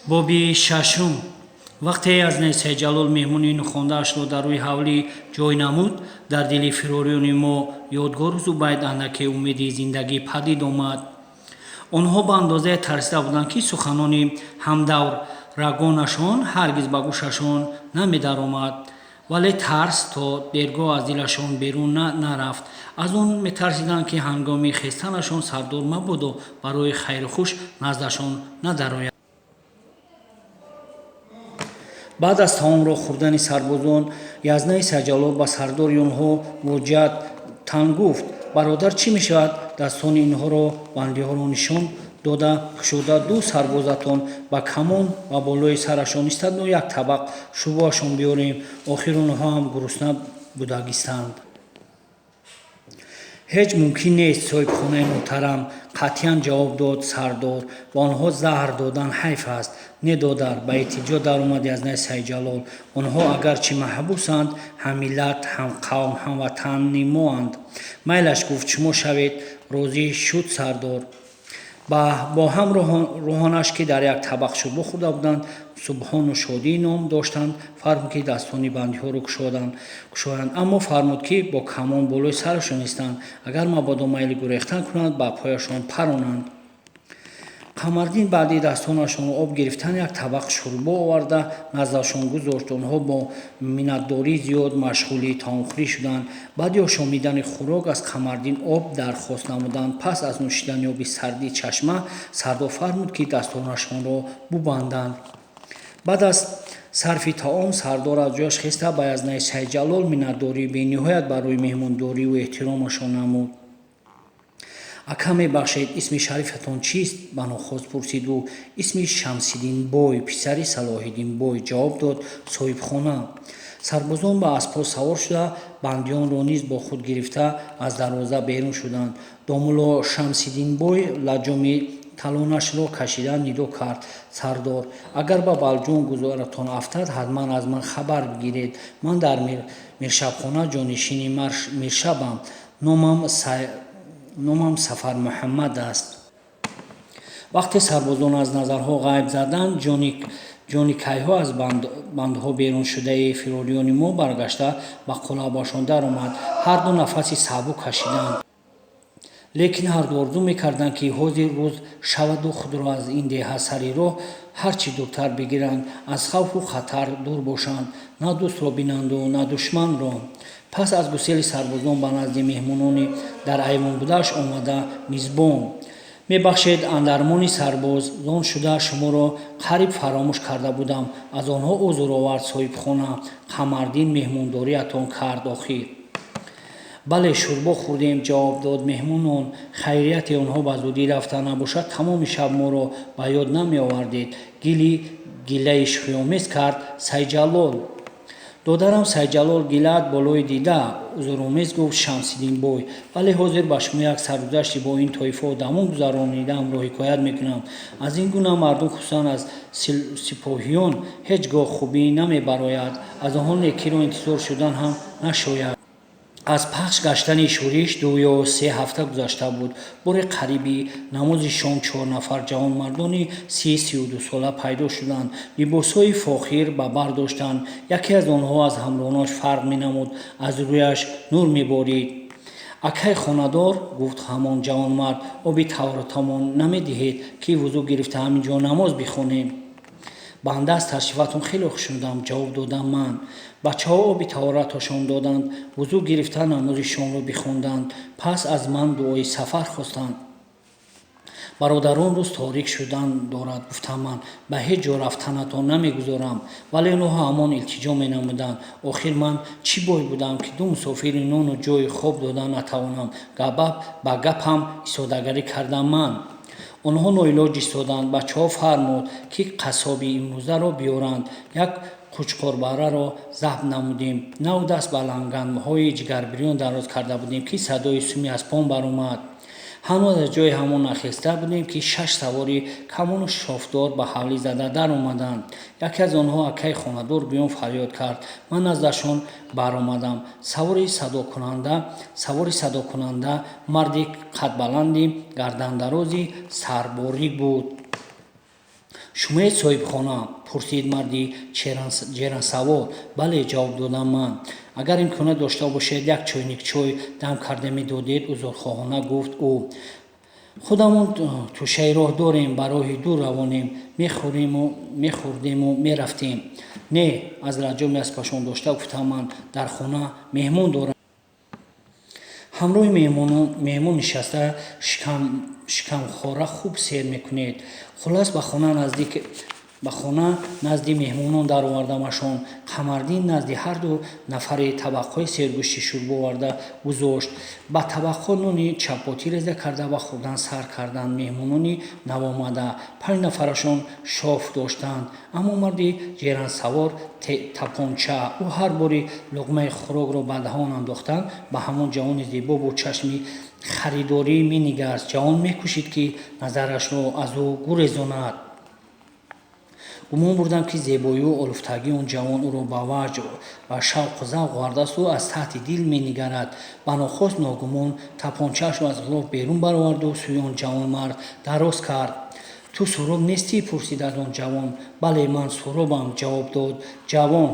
Боби шашум. Вақте аз Сайҷалол меҳмони нохондаашро дар рӯи ҳавлӣ ҷой намуд, дар дили фирориёни мо Ёдгору Зубайд андаке умеди зиндагӣ падид омад. Онҳо ба андозае тарсида буданд, ки суханони ҳамдаврагонашон ҳаргиз ба гӯшашон намедаромад. Вале тарс то дергоҳ аз дилашон берун нарафт. Аз он метарсиданд, ки ҳангоми хестанашон сардор мабодо барои хайру хуш наздашон надарояд. Баъд аз таомро хӯрдани сарбозон, Язнаи Сайҷалол ба сардори онҳо муроҷиатан гуфт: «Бародар, чӣ мешавад, дастони инҳоро, бандиҳоро нишон дода, кушода, ду сарбозатон ба камон ба болои сарашон истанду як табақ шӯрбоашон биёрем? Охир онҳо ҳам гурусна будагистанд». «Ҳеҷ мумкин нест, соҳибхонаи муҳтарам, — қатъиян ҷавоб дод сардор. — Ба онҳо заҳр додан ҳайф аст». «Не, додар, — ба илтиҷо даромад Язнаи Сайҷалол. — Онҳо агарчи маҳбусанд, ҳаммиллат, ҳамқавм, ҳамватани моанд». «Майлаш, — гуфт, — шумо шавед», — розӣ шуд сардор. Бо ҳамроҳонаш, ки дар як табақ шӯрбо хӯрда буданд, Субҳону Шодӣ ном доштанд, фармуд, ки дастони бандиҳоро кушоянд, аммо фармуд, ки бо камон болои сарашон истанд, агар мабодо майли гурехтан кунанд, ба пояшон паронанд. Қамардин баъди дастонашонро об гирифтан як табақ шӯрбо оварда наздашон гузошт. Онҳо бо миннатдории зиёд машғули таомхӯрӣ шуданд. Баъди ошомидани хӯрок аз Қамардин об дархост намуданд. Пас аз нӯшидани оби сарди чашма сардор фармуд, ки дастонашонро бубанданд. Баъд аз сарфи таом сардор аз ҷояш хеста, ба Язнаи Сайҷалол миннатдории бениҳоят барои меҳмондориву эҳтиромашон намуд. «Ака, мебахшед, исми шарифатон чист?» — ба нохост пурсид ӯ. «Исми Шамсиддинбой, писари Салоҳиддинбой», — ҷавоб дод соҳибхона. Сарбозон ба аспҳо савор шуда, бандиёнро низ бо худ гирифта, аз дарвоза берун шуданд. «Домулло Шамсиддинбой!» — лаҷоми талонашро кашида нидо кард сардор. «Агар ба Балҷувон гузаратон афтад, ҳатман аз ман хабар бигиред. Ман дар миршабхона ҷонишини миршабам. Номам Сафармуҳаммад аст». Вақте сарбозон аз назарҳо ғайб заданд, ҷоникайҳо аз бандҳо берун шудаи фирориёни мо баргашта ба қалабашон даромад. Ҳарду нафаси сабук кашиданд. Лекин ҳарду орзу мекарданд, ки ҳозир рӯз шаваду худро аз ин деҳа сари роҳ ҳарчи дуртар бигиранд, аз хавфу хатар дур бошанд, на дӯстро бинанду на душманро. Пас аз гусели сарбозон ба назди меҳмонони дар айвон будааш омада: «Мизбон, мебахшед, андармони сарбозон шуда шуморо қариб фаромӯш карда будам», — аз онҳо узр овард соҳибхона. «Қамардин меҳмондориятон кард охир». «Бале, шӯрбо хӯрдем», — ҷавоб дод меҳмонон. «Хайрияти онҳо ба зудӣ рафта набошад, тамоми шаб моро ба ёд намеовардед», — гилаи шӯхиомез кард Сайҷалол. «Додарам Сайҷалол гилаат болои дида», — узромез гуфт Шамсиддинбой. «Вале ҳозир ба шумо як саргузашти бо ин тоифа одамон гузаронидаамро ҳикоят мекунам. Аз ин гуна мардум, хусусан аз сипоҳиён, ҳеҷ гоҳ хубӣ намебарояд. Аз онҳо некиро интизор шудан ҳам нашояд». Аз пахш гаштани шӯриш 2 ё 3 ҳафта гузашта буд. Боре қариби намози шом чор нафар ҷавонмардони 30-32 сола пайдо шуданд. Либосҳои фохир ба бар доштанд. Яке аз онҳо аз ҳамроҳонаш фарқ менамуд, аз рӯяш нур меборид. «Акай хонадор, — гуфт ҳамон ҷавонмард, — оби таҳоратамон намедиҳед, ки вузӯ гирифта ҳамин ҷо намоз бихонем?» «Банда аз ташрифатон хеле хушнудам», — ҷавоб додам ман. Бачаҳо оби таҳораташон доданд, вузӯ гирифта намози шомро бихонданд. Пас аз ман дуои сафар хостанд. «Бародарон, рӯз торик шудан дорад, — гуфтам ман, — ба ҳеҷ ҷо рафтанатон намегузорам». Вале онҳо ҳамон илтиҷо менамуданд. Охир ман чӣ бой будам, ки ду мусофири нону ҷойи хоб дода натавонам? Ба гапам истодагарӣ кардам ман. Онҳо ноилоҷ истоданд. Бачаҳо фармуд, ки қассоби имрӯзаро биёранд. Як қучқорбараро забҳ намудем. Нав даст ба ланганҳои ҷигарбирён дароз карда будем, ки садои суми аспон баромад. Ҳанӯз аз ҷои ҳамон нахеста будем, ки шаш савори камону шофдор ба ҳавлӣ зада даромаданд. Яке аз онҳо «Акай хонадор» гӯён фарёд кард. Ман наздашон баромадам. Савори садокунанда марди қадбаланди гардандарози сарборӣ буд. Шумоед соҳибхона? Пурсид марди ҷерансавор. Бале, ҷавоб додам ман. Агар имконият дошта бошед, як чойник чой дам карда медодед, узрхоҳона гуфт ӯ. Худамон тӯшаи роҳ дорем, ба роҳи дур равонем, мехӯрдему мерафтем. Не, аз лаҷоми аспашон дошта гуфтам ман, дар хона меҳмон дорам. Ҳамроҳи меҳмон нишаста шикамхора хуб сер мекунед. Хуллас, ба хона назди меҳмонон даровардамашон. Қамардин назди ҳарду нафаре табақҳои сергӯшти шӯрбо оварда гузошт. Ба табақҳо нони чапотӣ реза карда, ба хӯрдан сар карданд меҳмонони навомада. Панҷ нафарашон шоф доштанд, аммо марди ҷерансавор тапонча. Ӯ ҳар бори луқмаи хӯрокро ба даҳон андохтан, ба ҳамон ҷавони зебо бо чашми харидорӣ менигарист. Ҷавон мекӯшид, ки назарашро аз ӯ гурезонад. Гумон бурдам, ки зебоию олуфтагии он ҷавон ӯро ба ваҷд ва шавқу завқ овардаасту аз таҳти дил менигарад. Ба нохост, ногумон тапончаашро аз ғилоф берун бароварду сӯи он ҷавонмард дароз кард. Ту Суҳроб нестӣ? Пурсид аз он ҷавон. Бале, ман Суҳробам, ҷавоб дод ҷавон.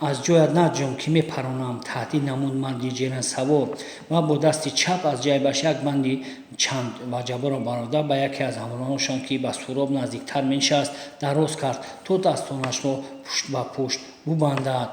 Аз ҷоят наҷунб, ки мепаронам, таҳдид намуд марди ҷерансавор ва бо дасти чап аз ҷайбаш як банди чанд ваҷабаро бароварда, ба яке аз ҳамроҳонашон, ки ба Суҳроб наздиктар менишаст, дароз кард, то дастонашро пушт ба пушт бубандад.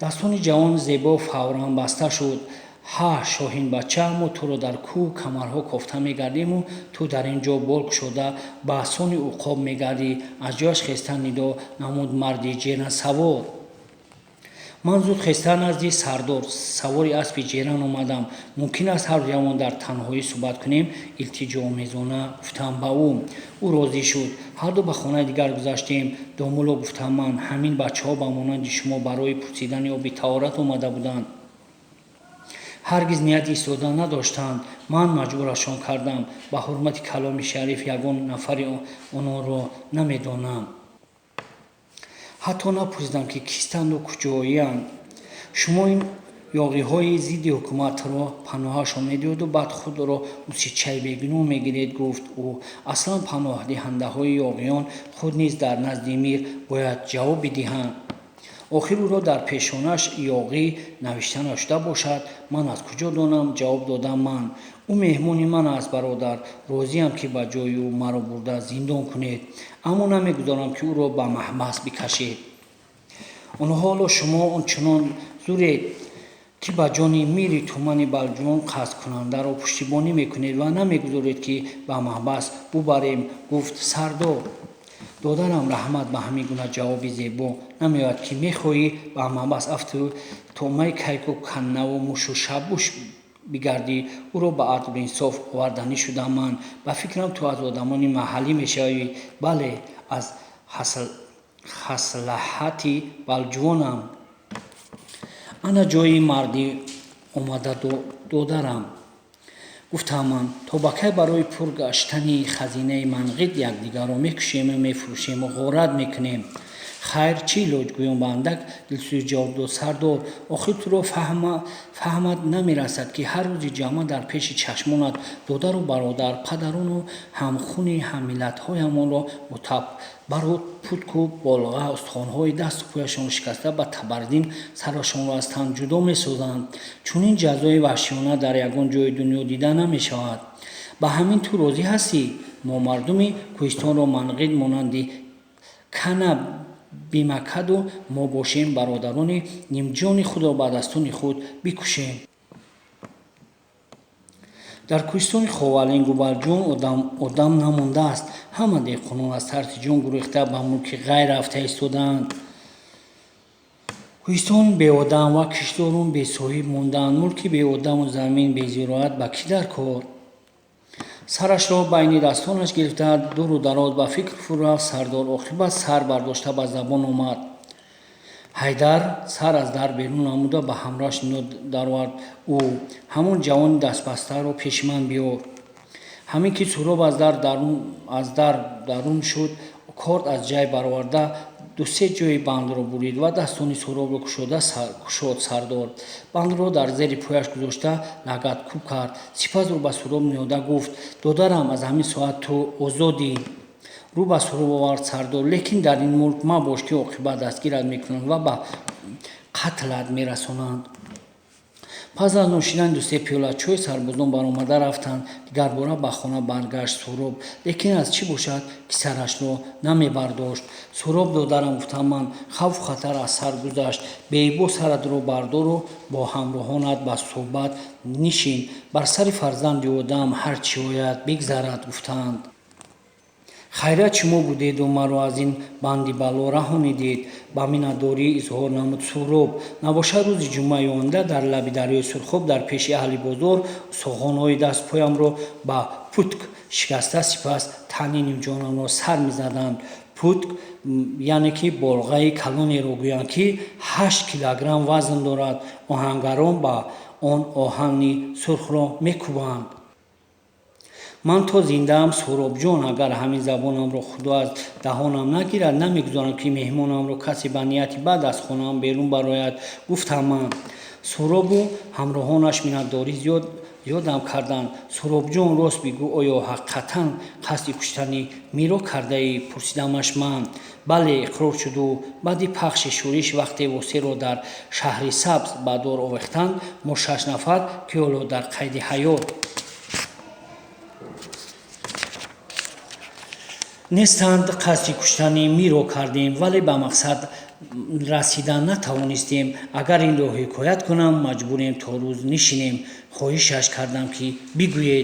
Дастони ҷавони зебо фавран баста шуд. Ҳа, шоҳинбача, мо туро дар кӯҳу камарҳо кофта мегардиму ту дар ин ҷо бол кушода ба сони уқоб мегардӣ, аз ҷояш хеста нидо намуд марди ҷерансавор. Ман зуд хеста назди сардор савори аспи ҷеран омадам. Мумкин аст ҳардуямон дар танҳоӣ суҳбат кунем? Илтиҷоомезона гуфтам ба ӯ. Ӯ розӣ шуд. Ҳарду ба хонаи дигар гузаштем. Домулло, гуфтам ман, ҳамин бачаҳо ба монанди шумо барои пурсидани оби таҳорат омада буданд. Ҳаргиз нияти истодан надоштанд, ман маҷбурашон кардам. Ба ҳурмати каломи шариф ягон нафари ононро намедонам. Ҳатто напурсидам, ки кистанду куҷоиянд. Шумо ин ёғиҳои зидди ҳукуматро паноҳашон медиҳеду баъд худро усичаи бегуноҳ мегиред, гуфт ӯ. Аслан паноҳдиҳандаҳои ёғиён худ низ дар назди мир бояд ҷавоб бидиҳанд. Охир ӯро дар пешонаш ёғӣ навишта нашуда бошад, ман аз куҷо донам, ҷавоб додам ман. Ӯ меҳмони ман аст, бародар. Розиям, ки ба ҷои ӯ маро бурда зиндон кунед, аммо намегузорам, ки ӯро ба маҳбас бикашед. Ҳоло шумо ончунон зуред, ки ба ҷони мири тумани Балҷувон қасдкунандаро пуштибонӣ мекунед ва намегузоред, ки ба маҳбас бубарем, гуфт сардор. Додарам, раҳмат ба ҳамин гуна ҷавоби зебо намеояд, ки мехоҳӣ ба маҳбас афту тӯъмаи кайку каннаву мушу шаббуш бигардӣ. Ӯро ба адлу инсоф оварданӣ шудам ман. Ба фикрам, ту аз одамони маҳаллӣ мешавӣ. Бале, аз хаслаҳати Балҷувонам. Ана ҷои мардӣ омада, додарам, гуфтам ман. То ба кай барои пур гаштани хазинаи манғит якдигарро мекушему мефурӯшему ғорат мекунем? Хайр, чӣ илоҷ? Гӯён ба андак дилсӯзӣ ҷавоб дод сардор. Охир туро фаҳмат намерасад, ки ҳар рӯзи ҷамъа дар пеши чашмонат додару бародар, падарону ҳамхуни ҳаммиллатҳоямонро бо табару путку болға, устухонҳои дасту пояшонро шикаста, ба табарзин сарашонро аз тан ҷудо месозанд. Чунин ҷазои ваҳшиёна дар ягон ҷои дунё дида намешавад. Ба ҳамин ту розӣ ҳастӣ? Мо мардуми кӯҳистонро манғит монанди кана бимакаду мо бошем, бародарони нимҷони худро ба дастони худ бикушем. Дар кӯҳистони Ховалингу Балҷувон одам намондааст. Ҳама деҳқонон аз тарси ҷон гурехта ба мулки ғайр рафта истодаанд. Кӯҳистон беодам ва киштдорон бесоҳиб мондаанд. Мулки беодаму замин безироат ба кӣ дар кор? Сарашро байни дастонаш гирифта, дуру дароз ба фикр фурӯ рафт сардор. Оқибат сар бардошта ба забон омад. Ҳайдар, сар аз дар берун намуда, ба ҳамроҳаш нидо даровард ӯ. Ҳамон ҷавони дастбастаро пеши ман биёр. Ҳамин ки Суҳроб аз дар дарун шуд, корд аз ҷайб бароварда, ду-се ҷои бандро бурид ва дастони Суҳробро кушод сардор. Бандро дар зери пояш гузошта, лагадкӯб кард. Сипас рӯ ба Суҳроб ниҳода гуфт: Додарам, аз ҳамин соат ту озодӣ. Рӯ ба Суҳроб овард сардор. Лекин дар ин мулк мабош, ки оқибат дастгират мекунанд ва ба қатлат мерасонанд. Пас аз нӯшидани ду-се пиёла чой сарбозон баромада рафтанд. Дигарбора ба хона баргашт Суҳроб, лекин аз чӣ бошад, ки сарашро намебардошт. Суҳроб, додарам, гуфтам ман, хавфу хатар аз сар гузашт. Беибо саратро бардору бо ҳамроҳонат ба суҳбат нишин. Бар сари фарзанди одам ҳар чӣ ояд, бигзарад, гуфтанд. Хайрият, шумо будеду маро аз ин банди бало раҳонидед, ба миннатдорӣ изҳор намуд Суҳроб. Набошад, рӯзи ҷумъаи оянда дар лаби дарёи Сурхоб дар пеши аҳли бозор соғонҳои дастпоямро ба путк шикаста, сипас тани нимҷонамро сар мезаданд. Путк, яъне ки болғаи калонеро гӯянд, ки 8 килограмм вазн дорад. Оҳангарон ба он оҳани сурхро мекӯбанд. Ман то зиндаам, Суҳробҷон, агар ҳамин забонамро Худо аз даҳонам нагирад, намегузорам, ки меҳмонамро касе ба нияти бад аз хонаам берун барояд, гуфтам ман. Суҳробу ҳамроҳонаш миннатдорӣ зиёдам карданд. Суҳробҷон, рост бигӯ, оё ҳақиқатан қасди куштани миро кардаӣ? Пурсидамаш ман. Бале, иқрор шуд ӯ. Баъди пахши шӯриш, вақте Восеъро дар Шаҳрисабз ба дор овехтанд, мо шаш нафар, ки ҳоло дар қайди ҳаёт нестанд, қасди куштани миро кардем, вале ба мақсад расидан натавонистем. Агар инро ҳикоят кунам, маҷбурем то рӯз нишинем. Хоҳишаш кардам, ки бигӯед.